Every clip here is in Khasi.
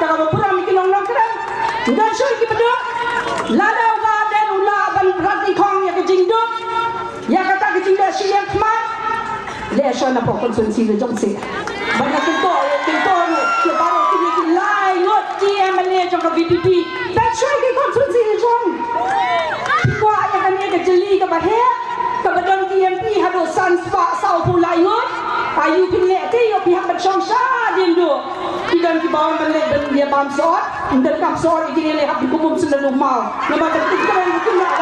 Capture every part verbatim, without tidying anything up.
Kaba burom ïa ki nonglong kren. Don shuh ki ba duk. Lada u Bah Ardent u lah ban rat i khong ïa ka jingduk, ïa kata ka jingduk shiliang khmat. Leh shuh na pdeng constituency la jong seh. Ban ïa kyntoh, ïa kyntoh ruh ïa baroh kine ki lai ngut ki M L A jong ka V P P. Don shuh ki constituency la jong. Kwah ïa kane ka jylliew kaba heh, kaba don ki M P haduh san spah saw phew lai ngut. Aïu phin leh te, ïoh phi hap ban shong shadien duh. Ki don kiba wan ban leit ban ïa bam sot, ym donkam sot ïa kine, leh hap ban kum bym sngewthuh maw. Namar ba kin kren, ba kin rah,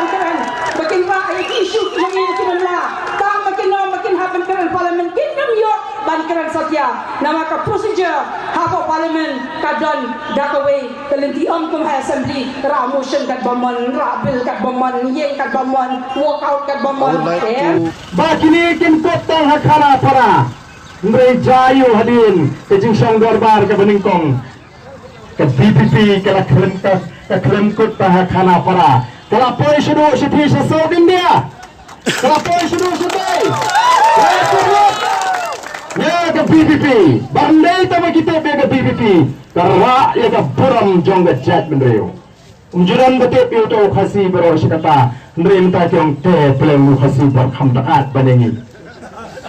ba kin rah ïa ki issue kiba ngi, ki nang la. Tang ba kin ong ba kin hap ban kren Parliament, kin ym ïoh ban kren satia. Namar ka procedure hapoh Parliament ka don da kawei ka lynti, ym kum ha Assembly, rah motion katba mon, rah bill katba mon, ïeng katba mon, walk out katba mon. I would like to Ba kine kin kut tang ha Khanapara. Hynrei jia ïa u hadien ka jingshong dorbar kaba nyngkong, ka V P P ka la khlem, ka, ka khlem kut tang ha Khanapara. Ka la poi shaduh shathie sha South India. Ka la poi shaduh shathie. Ka la poi ïa ka V P P. Ba ym dei tang ba ki tip ïa ka V P P, ka rah ïa ka burom jong ka jaitbynriew. Ym ju don ba tip ïa uta u Khasi baroh shi katta. Hynrei mynta ki ong te pleng u Khasi bor kham da kat ban ïa ngi.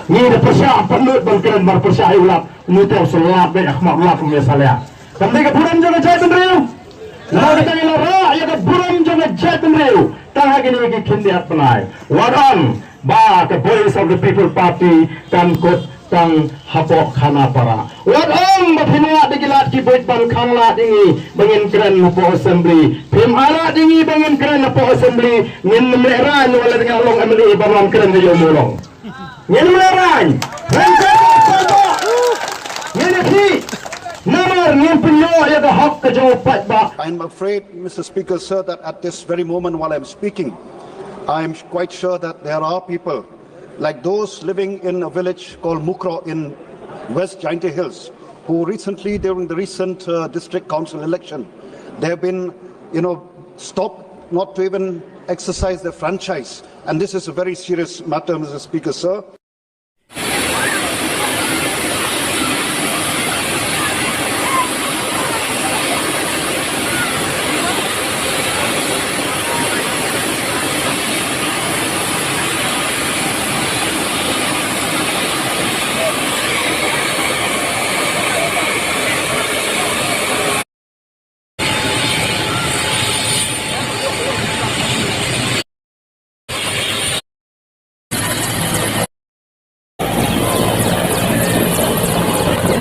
Ngi da pyrshah pynlut ban kren, ban pyrshah ïa u Lat, ngi te u sa lap beit ha khmat u Lat, um ïa salia. Kam dei ka burom jong ka jaitbynriew. Namar kata ngi la rah ïa ka burom jong ka jaitbynriew tang ha kine ki khyndiat bnai. Wat ong ba ka Voice of the People Party kan kut tang hapoh Khanapara. Wat ong ba phin wad da ki lad ki buit ban khanglad ïa ngi ba ngin kren hapoh Assembly. Phim ailad ïa ngi ba ngin kren hapoh Assembly. Ngin ym lehraiñ wat la dang long M L A ban wan kren ha ïew Mawlong. Ngin ym lehraiñ. Ngin ym lehraiñ. Ngin ïa khih. Namar ngin pynïoh ïa ka hok ka jong u paidbah. I'm afraid, Mister Speaker, sir, that at this very moment while I'm speaking, I'm quite sure that there are people like those living in a village called Mukroh in West Jaintia Hills, who recently, during the recent, uh, district council election, they have been, you know, stopped not to even exercise their franchise. And this is a very serious matter, Mister Speaker, sir.